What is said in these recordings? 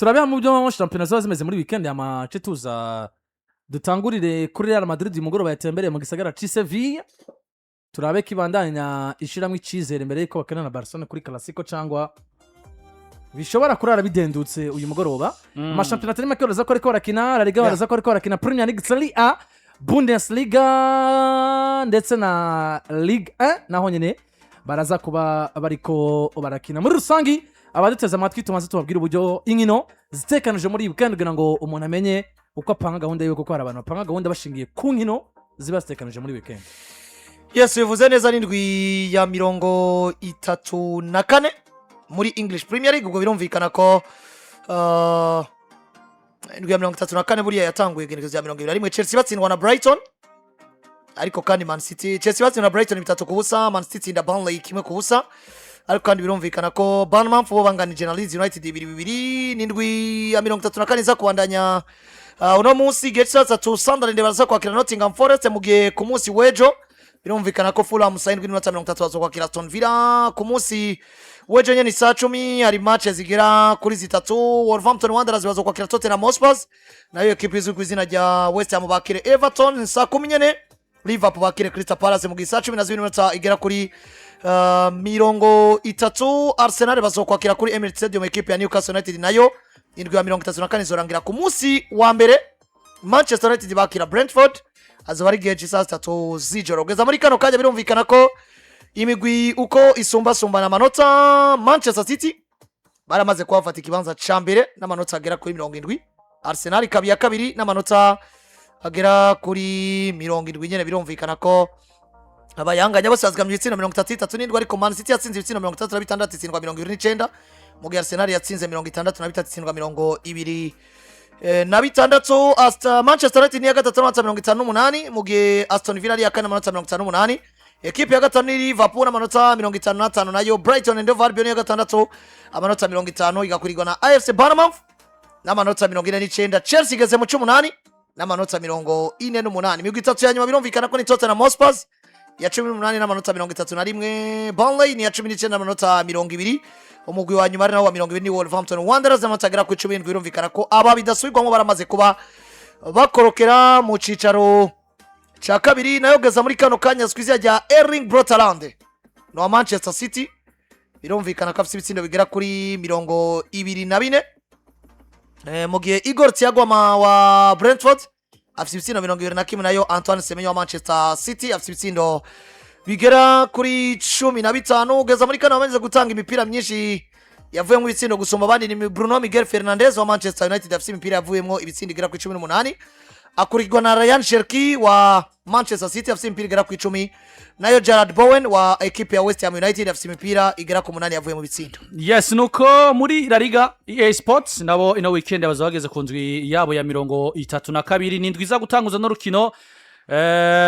Turabe mu byo shampiyona ziba zimeze muri weekend amace. Tuza dutangurire kuri Real Madrid. Uyu mugoroba yatembereye mu gisagara ci Sevilla, turabe ko ibandanya ishiramwo icizere mbere yuko bakina na Barcelona kuri Clasico, cyangwa bishobora kurara bidendutse uyu mugoroba. Amashampiyona atari make baraza ko ariko barakina La Liga, baraza ko ariko barakina Premier League, Serie A, Bundesliga ndetse na Ligue 1, naho nyine baraza kuba bariko barakina. Muri rusangi, abaduteze amatwi, tumaze tubabwira uburyo inkino zitekanije muri iyi weekend kugira ngo umuntu amenye uko apanga gahunda yiwe, kuko hari abantu bapanga gahunda bashingiye ku nkino ziba zitekanije muri weekend. Yes, bivuze neza, n'indwi ya 34 muri English Premier League. Ubwo birumvikana ko indwi ya 34 buriya yatanguye igenekerezo rya 21, Chelsea batsindwa na Brighton. Ariko kandi Man City, Chelsea batsindwa na Brighton 3-0, Man City itsinda Burnley 1-0. Ariko kandi birumvikana ko Bournemouth bo banganije na Leeds United 2-2. N'indwi ya 34 iza kubandanya uno munsi igihe cy'isaha 3, Sunderland baraza kwakira Nottingham Forest, mu gihe ku munsi w'ejo birumvikana ko Fulham saa 7:30 baza kwakira Aston Villa. Ku munsi w'ejo nyene saa 10 hari match zigera kuri zitatu. Wolverhampton Wanderers baza kwakira Tottenham Hotspur, nayo ekipe izwi ku izina rya West Ham bakire Everton. Saa 10 nyene Liverpool bakire Crystal Palace, mu gihe saa 12 n'iminota igera kuri 30 Arsenal bazokwakira kuri Emirates Stadium ekipe ya Newcastle United. Nayo indwi ya 34 izorangira ku munsi wa mbere, Manchester United bakira Brentford, azoba ari igihe cy'isaha 3 z'ijoro. Kugeza muri kano kanya birumvikana ko imigwi uko isumbasumbana amanota, Manchester City baramaze kuhafata ikibanza ca mbere n'amanota agera kuri 70, Arsenal ikaba iya kabiri n'amanota agera kuri 70 nyene. Birumvikana ko abayanganya bose bazigamye ibitsindo 33, ariko Man City yatsinze ibitsindo 66, itsindwa 29, mu gihe Arsenal yatsinze 63, itsindwa 26. Manchester United ni iya gatatu n'amanota 58, mu gihe Aston Villa ari iya kane n'amanota 58. Ekipe ya gatanu ni Liverpool n'amanota 55, nayo Brighton and Hove Albion iya gatandatu amanota 50, igakurirwa na AFC Bournemouth n'amanota 49. Chelsea igeze mu c'umunani n'amanota 48. Imigwi itatu ya nyuma birumvikana ko ni Tottenham Hotspur ya 18 n'amanota 31, Burnley ni iya 19 n'amanota 20, umugwi wa nyuma ari nawo wa 20 ni Wolverhampton Wanderers n'amanota agera kuri 17. Birumvikana ko aba bidasubirwamo baramaze kuba bakorokera mu cicaro ca kabiri. Nayo geza muri kano kanya azwi izina rya Erling Braut Haaland ni wa Manchester City, birumvikana ko afite ibitsindo bigera kuri 24, mu gihe Igor Thiago wa Brentford afite ibitsindo 21, nayo Antoine Semenyo wa Manchester City afite ibitsindo bigera kuri 15. Kugeza muri kano bamaze gutanga imipira myinshi yavuyemo ibitsindo gusumba abandi ni Bruno Miguel Fernandes wa Manchester United, afite imipira yavuyemo ibitsindo igera kuri 18, akurikirwa na Rayan Cherki wa Manchester City afite imipira igera ku 10, nayo Jarrod Bowen wa ekipe ya West Ham United afite imipira igera ku 8 yavuye mu bitsindo. Yes, nuko muri La Liga, EA Sports nabo ino weekend baza bageze ku ndwi yabo ya 32. Ni indwi iza gutanguza n'urukino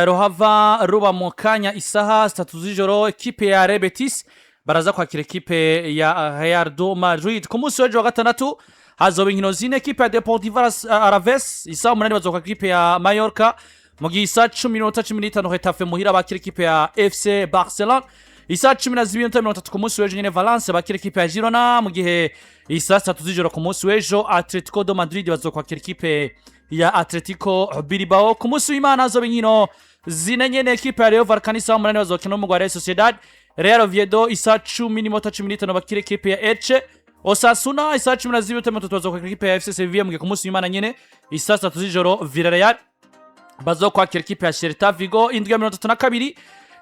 ruhava ruba mu kanya isaha 3 z'ijoro. Ekipe ya Real Betis baraza kwakira ekipe ya Real do Madrid. Ku munsi w'ejo wa gatandatu hazoba inkino zine. Ekipe ya Deportivo Alaves isaha 8 bazokwakira ekipe ya Mallorca, mu gihe isaha 10:15 Getafe muhira bakira ekipe ya FC Barcelona. Isaha 12:30 ku munsi w'ejo nyine Valence bakira ekipe ya Girona, mu gihe isaha 3 z'ijoro ku munsi w'ejo Atletico do Madrid bazokwakira ekipe ya Atletico Bilbao. Ku munsi w'Imana hazoba inkino zine nyene. Ekipe ya Rayo Vallecano isaha 8 bazokina n'umugwi wa Real Sociedad. Real Oviedo isaha 10:15 bakira ekipe ya Elche. Osasuna isaha 12:30 bazokwakira ekipe ya FC Sevilla, mu gihe ku munsi w'Imana nyene isaha 3 z'ijoro Villarreal bazokwakira ekipe ya Celta Vigo. Indwi ya 32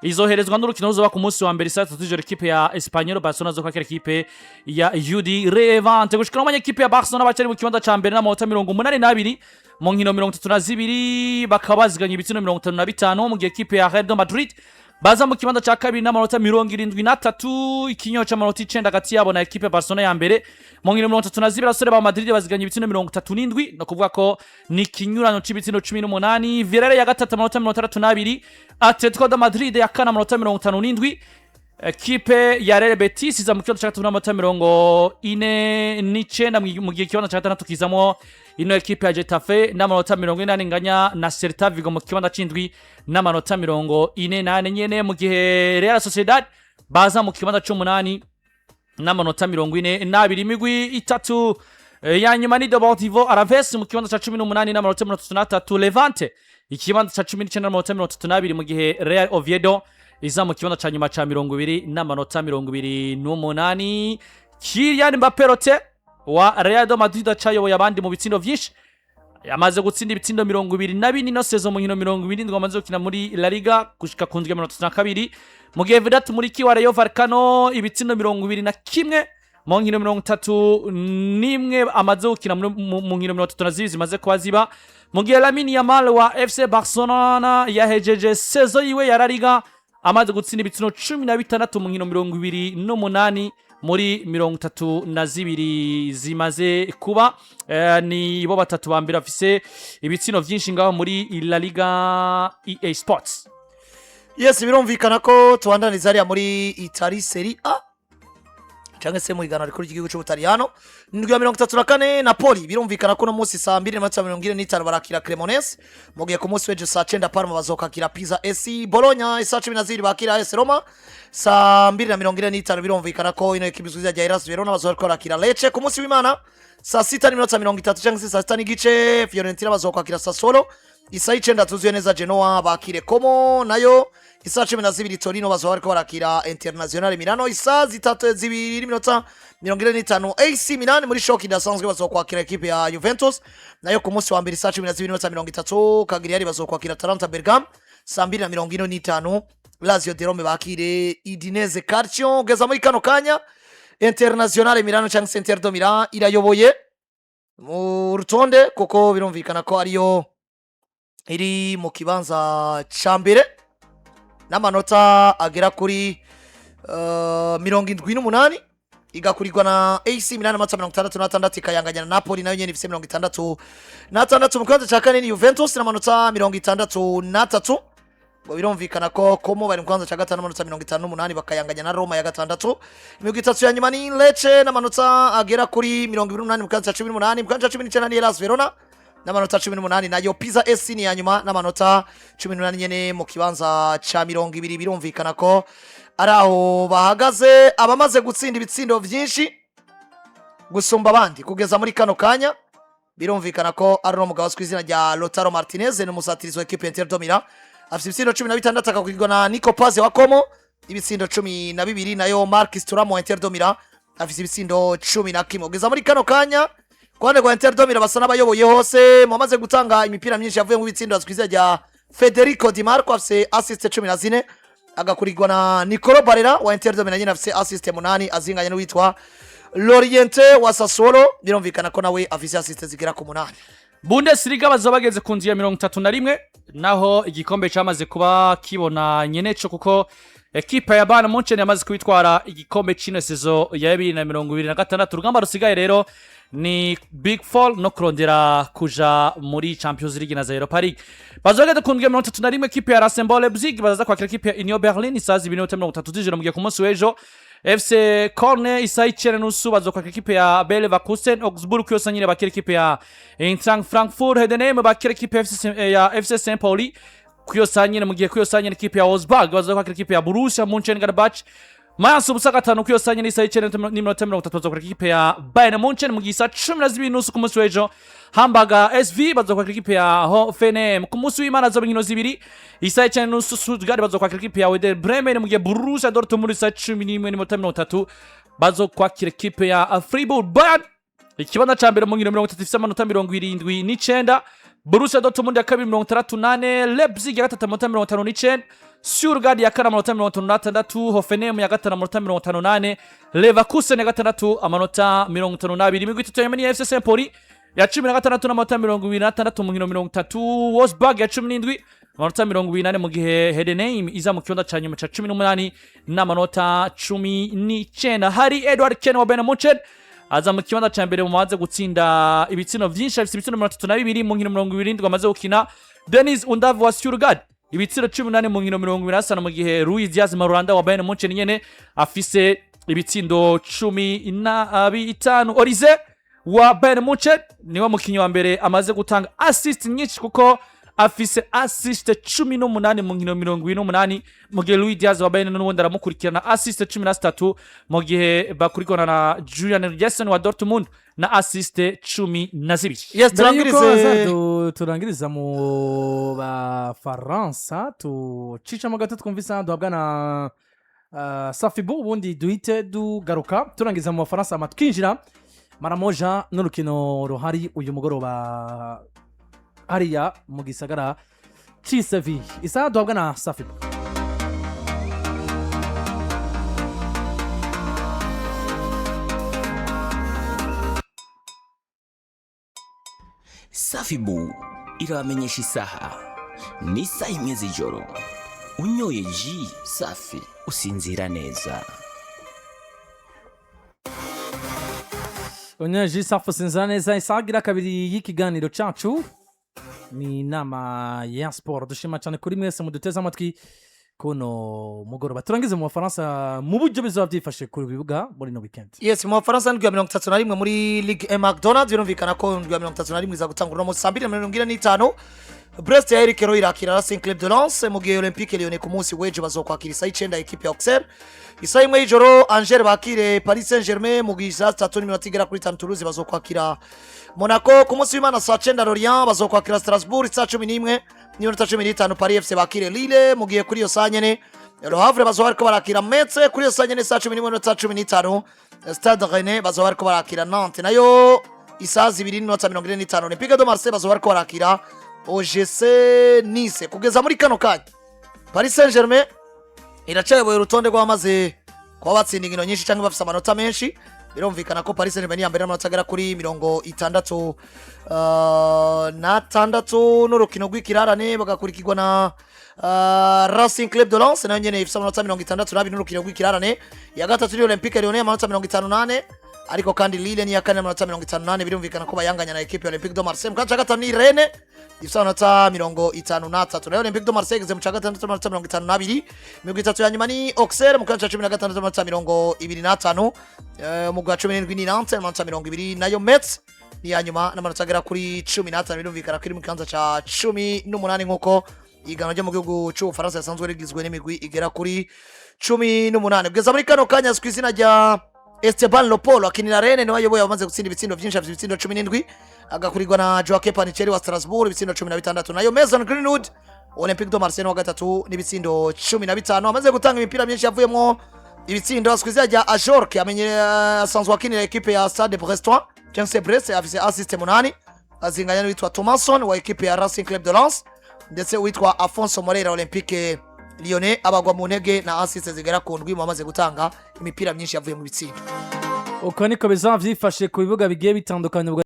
izoherezwa n'urukino ruzoba ku munsi wa mbere isaha 3 z'ijoro, ekipe ya Espanyol Barcelona zokwakira ekipe ya UD Levante. Gushika n'umwanya ekipe ya Barcelona bacari mu kibanza ca mbere n'amanota 82 mu nkino 32, bakaba baziganye ibitsindo 55, mu gihe ekipe ya Real Madrid baza mu kibanza ca kabiri n'amanota 73, ikinyo c'amanota 9 hagati yabo na ekipe ya Barcelona ya mbere. Mu nkino 32 abasore ba Madrid baziganye ibitsindo 37, no kuvuga ko ni ikinyurano c'ibitsindo 18. Villarreal ya gatatu amanota 62, Atletico de Madrid ya kane amanota 57, ekipe ya Real Betis iza mu kibanza ca gatatu n'amanota 49, mu gihe ikibanza ca gatandatu kizamo ino ekipe ya Getafe n'amanota 40, inganya na Celta Vigo mu kibanza c'indwi n'amanota 44 nyene, mu gihe Real Sociedad baza mu kibanza c'umunani n'amanota 42. Imigwi itatu Ya nyuma ni Deportivo Alaves mu kibanza ca 18 n'amanota 33, Levante ikibanza ca 19 n'amanota 32, mu gihe Real Oviedo iza mu kibanza ca nyuma ca 20 n'amanota 28. Kylian Mbappé Rote wa Real de Madrid acayoboye abandi mu bitsindo vyinshi, yamaze gutsinda ibitsindo 24 ino saison mu nkino 27 amaze gukina muri La Liga gushika ku ndwi ya 32, mu gihe Vedat Muriqi wa Rayo Vallecano ibitsindo 21 mu nkino 31 amaze gukina mu nkino 32 zimaze kuba ziba, mu gihe Lamine Yamal wa FC Barcelona yahejeje saison yiwe ya La Liga amaze gutsinda ibitsindo 16 mu nkino 28 muri 32 zimaze kuba. Ni bo batatu ba mbere bafise ibitsino vyinshi ngaho muri La Liga EA Sports. Yes, birumvikana ko tubandaniza hariya muri Italy Serie A, cyangwa se mu iganwa rikuru ry'igihugu cy'Ubutaliyano, indwi ya 34. Napoli birumvikana ko uno munsi saa 2:45 barakira Cremonese, mu gihe ku munsi w'ejo saa 9 Parma bazokakira Pisa SC. Bologna isaa 12 bakira AS Roma. Saa 2:45 birumvikana ko ino ekipi izwi rya Hellas Verona bazoka barakira Lecce. Ku munsi w'Imana saa 6:30 cyangwa se saa 6:30 Fiorentina bazokwakira Sassuolo. Isaha 9 tuzuye neza Genoa bakire Como, nayo isaha 12 Torino bazoba bariko barakira Internazionale Milano. Isaha 3 2:45 AC Milan muri choc idasanzwe bazokwakira ekipe ya Juventus, nayo ku munsi wa mbere isaha 12:30 Cagliari bazokwakira Atalanta Bergame. Saa 2:45 Lazio de Rome bakire Udinese Calcio. Kugeza muri kano kanya Internazionale Milano cyangwa se Inter de Milan irayoboye mu rutonde, kuko birumvikana ko ariyo iri mu kibanza ca mbere n'amanota agera kuri 78, igakurirwa na AC Milan amanota 66, ikayanganya na Napoli nayo nyene ifise 66. Mu kibanza ca kane ni Juventus n'amanota 63. Ngo birumvikana ko Como bari mu kibanza ca gatanu amanota 58, bakayanganya na Roma ya gatandatu. Imigwi itatu ya nyuma ni Lecce n'amanota agera kuri 28 mu kibanza ca 18. Mu kibanza ca 19 ni Hellas Verona n'amanota 18, nayo Pisa SC ni ya nyuma n'amanota 18 nyene mu kibanza ca 20. Birumvikana ko ari aho bahagaze. Abamaze gutsinda ibitsindo vyinshi gusumba abandi kugeza muri kano kanya birumvikana ko ari uno mugabo azwi ku izina rya Lautaro Martinez, ni umusatirizi wa ekipe Inter de Milan, afite ibitsindo 16, akakurikirwa na Nico Paz wa Como ibitsindo 12, nayo Marcus Thuram wa Inter de Milan afite ibitsindo 11. Kugeza muri kano kanya ku ruhande rwa Inter de Milan basa n'abayoboye hose mu bamaze gutanga imipira myinshi yavuye mu bitsindo, azwi ku izina rya Federico Di Marco afite assist 14, agakurirwa na Nicolo Barella wa Inter de Milan nyine afite assist 8, azinganya n'uwitwa Lauriente wa Sassuolo, birumvikana ko nawe afise assist zigera ku 8. Bundesliga baza bageze ku nzu ya 31, naho igikombe cyamaze kuba kibona nyeneco, kuko ekipa ya Bayern Munchen yamaze kubitwara igikombe c'ino saison ya 2026. Urugamba rusigaye rero ni Big Four no kurondera kuja muri Champions League na za Europa League. Baza bageze ku ndwi ya 31, ekipe ya RasenBall Leipzig bazaza kwakira ekipe ya Union Berlin isaha 2:30 z'ijoro, mu gihe ku munsi w'ejo FC Köln isaha 9:30 bazokwakira ekipe ya Bayer Leverkusen. Augsburg yose nyine bakira ekipe ya Eintracht Frankfurt. Heidenheim bakira ekipe ya FC ya FC St Pauli kuyo saa nyine, mu gihe kuyo saa nyine ekipe ya Wolfsburg bazokwakira ekipe ya Borussia Mönchengladbach. Mainz 05 kuyo saa nyine isaha 9:30 bazokwakira ekipe ya Bayern Munchen, mu gihe isaha 12:30 ku munsi w'ejo Hamburger SV bazokwakira ekipe ya Hoffenheim. Ku munsi w'Imana zoba inkino zibiri: isaha 9:30 Stuttgart bazokwakira ekipe ya Werder Bremen, mu gihe Borussia Dortmund isaha 11:30 bazokwakira ekipe ya Fribourg. Bayern ikibanza ca mbere mu nkino 30 ifise amanota 79, Borussia Dortmund ya kabiri 64, Leipzig ya gatatu amanota 59, Stuttgart ya kane amanota 56, Hoffenheim ya gatanu amanota 58, Leverkusen ya gatandatu amanota 52. Imigwi itatu ya nyuma ni FC St Pauli ya 16 n'amanota 26 mu nkino 30, Wolfsburg ya 17 amanota 24, mu gihe Heidenheim iza mu kibanza ca nyuma ca 18 n'amanota 19. Hari Edward Ken wa Bayern Munchen aza mu kibanza ca mbere mu maze gutsinda ibitsino vyinshi, afise ibitsino 32 mu nkino 27 amaze gukina. Denis Undav wa Stuttgart ibitsino 18 mu nkino 25, mu gihe Luis Diaz Marulanda wa Bayern Munchen nyene afise ibitsindo 15. Olise wa Bayern Munchen niwe mukinyi wa mbere amaze gutanga assist nyinshi, kuko Afise assist 18 mu nkino 28, mu gihe Luis Diaz wa Bayern n'ubundi aramukurikirana assist 13, mu gihe bakurikirana na Julian Jensen wa Dortmund na assist 12. Yes. Mbere yuko Turangirize. Hazard turangiriza mu Bafaransa, tucicamo gato twumva isaha duhabwa na Safibu, ubundi duhite dugaruka turangiza mu Bafaransa, ama twinjira maramoja n'urukino ruhari uyu mugoroba hariya mu gisagara c'i Seville. Isaha duhabwa na Safibu. Safibu irabamenyesha isaha ni isaha 1 z'ijoro. Unyoye ji safi usinzira neza. Onyaji safu sinzira neza. Isaha igira kabiri y'ikiganiro cacu ni inama ya siporo. Dushima cyane kuri mwese muduteze amatwi kuno mugoroba. Turangize mu Bafaransa mu buryo bizaba byifashe ku bibuga muri no weekend. Yes, mu Bafaransa ndwi ya 31 muri Ligue 1 McDonald's. Birumvikana ko ndwi ya 31 iza gutangura uno munsi saa 2:45. Brest ya Eric Roy irakira Racing Club de Lens, mu gihe Olympique Lyonnais ku munsi w'ejo bazokwakira isaha 9 ekipe ya Auxerre. Isaha 1 y'ijoro Angers bakire Paris Saint-Germain, mu gihe isaha 3:50 Toulouse bazokwakira Monaco. Ku munsi w'Imana saa 9 Lorient bazokwakira Strasbourg. Isaha 11:15 Paris FC bakire Lille, mu gihe kuri iyo saa nyene Le Havre bazoba bariko barakira Metz. Kuri iyo saa nyene saa 11:15 Stade Rennais bazoba bariko barakira Nantes. Nayo isaha 2:45 Olympique de Marseille bazoba bariko barakira OGC Nice. Kugeza muri kano kanya Paris Saint-Germain iracayoboye urutonde rw'abamaze kuba batsinda inkino nyinshi cyangwa bafise amanota menshi. Birumvikana ko Paris Saint-Germain ni iya mbere n'amanota agera kuri 66 n'urukino rw'ikirarane, bagakurikirwa na Racing Club de Lens nayo nyene ifise amanota 62 n'urukino rw'ikirarane. Iya gatatu ni Olympique Lyonnais, amanota 54, ariko kandi Lille ni iya kane, amanota 54. Birumvikana ko bayanganya na ekipe ya Olympique de Marseille. Mu kanya ca gatanu ni Rennes ifise amanota 53, nayo Olympique de Marseille igeze mu ca gatandatu, amanota 52. 30 ya nyuma ni Auxerre mu kanya ca 16, amanota 25. Umugwi wa 17 ni Nantes, amanota 20, nayo Metz ni iya nyuma n'amanota agera kuri 15. Birumvikana ko iri mu kibanza ca 18, nk'uko ihiganwa ryo mu gihugu c'Ubufaransa risanzwe rigizwe n'imigwi igera kuri 18. Kugeza muri kano kanya azwi izina rya Esteban Lopolo akinira Rennes, niwe ayoboye abamaze gutsinda ibitsindo vyinshi, afite ibitsindo 17, agakurirwa na Joaquin Panichelli wa Strasbourg, ibitsindo 16. Nayo Mason Greenwood Olympique de Marseille wa gatatu n'ibitsindo 15, amaze gutanga imipira myinshi yavuyemwo ibitsindo. Azwi izina rya Ajorque amenye asanzwe akinira ekipe ya Stade Brestois cyangwa se Brest, afise assist 8, azinganya n'uwitwa Thomason wa ekipe ya Racing Club de Lens, ndetse uwitwa Afonso Moreira Olympique Lyonnais abagwa mu ntege na assist zigera ku 7 mu bamaze gutanga imipira myinshi yavuye mu bitsindo. Uko niko bizaba byifashe ku bibuga bigiye bitandukanye ubwo.